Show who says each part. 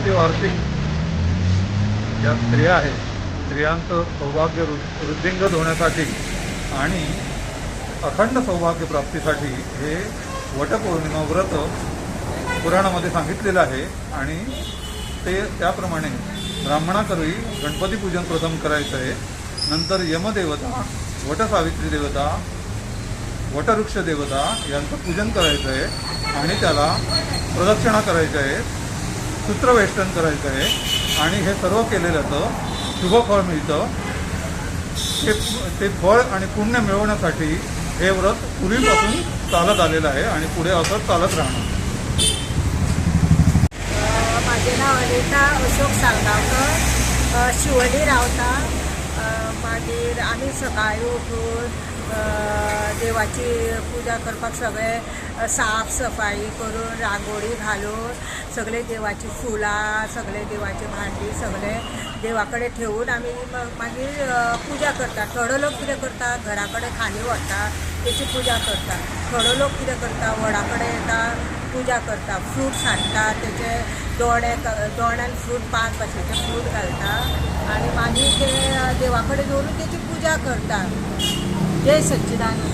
Speaker 1: सत्यवार्षिक ज्या स्त्रिया आहेत, स्त्रियांचं सौभाग्य वृद्धिंगत होण्यासाठी आणि अखंड सौभाग्य प्राप्तीसाठी हे वटपौर्णिमा व्रत पुराणामध्ये सांगितलेलं आहे. आणि ते त्याप्रमाणे ब्राह्मणाकरवी गणपती पूजन प्रथम करायचं आहे, नंतर यमदेवता, वटसावित्री देवता, वटवृक्ष देवता यांचं पूजन करायचं आहे आणि त्याला प्रदक्षिणा करायच्या आहे, सूत्रवेष्टन करायचं आहे आणि हे सर्व केलेल्याचं शुभफळ मिळतं. ते ते फळ आणि पुण्य मिळवण्यासाठी हे व्रत पूर्वीपासून चालत आलेलं आहे आणि पुढे असं चालत राहणार.
Speaker 2: म्हाजें नांव अनिता अशोक साळगांवकर, शिवोली रावता. मागीर आमी सकाळीं उठून देवाची पुजा करपाक सगळे साफ सफाई करून, रांगोळी घालून, सगळे देवाची फुलां, सगळे देवाची भांडी सगळे देवा कडेन ठेवून आमी मागीर पुजा करता. थोडो लोक कितें करता, घरा कडेन खांदी व्हरता, तेची पुजा करता. थोडो लोक कितें करता, वडा कडेन येता, पुजा करता, फ्रुट्स हाडटा, तेचे दोणे, दोण्यान फ्रूट, 5 भाशेचे फ्रूट घालता आनी मागीर ते देवा कडेन दवरून तेची पुजा करता. जय सच्चिदानंद.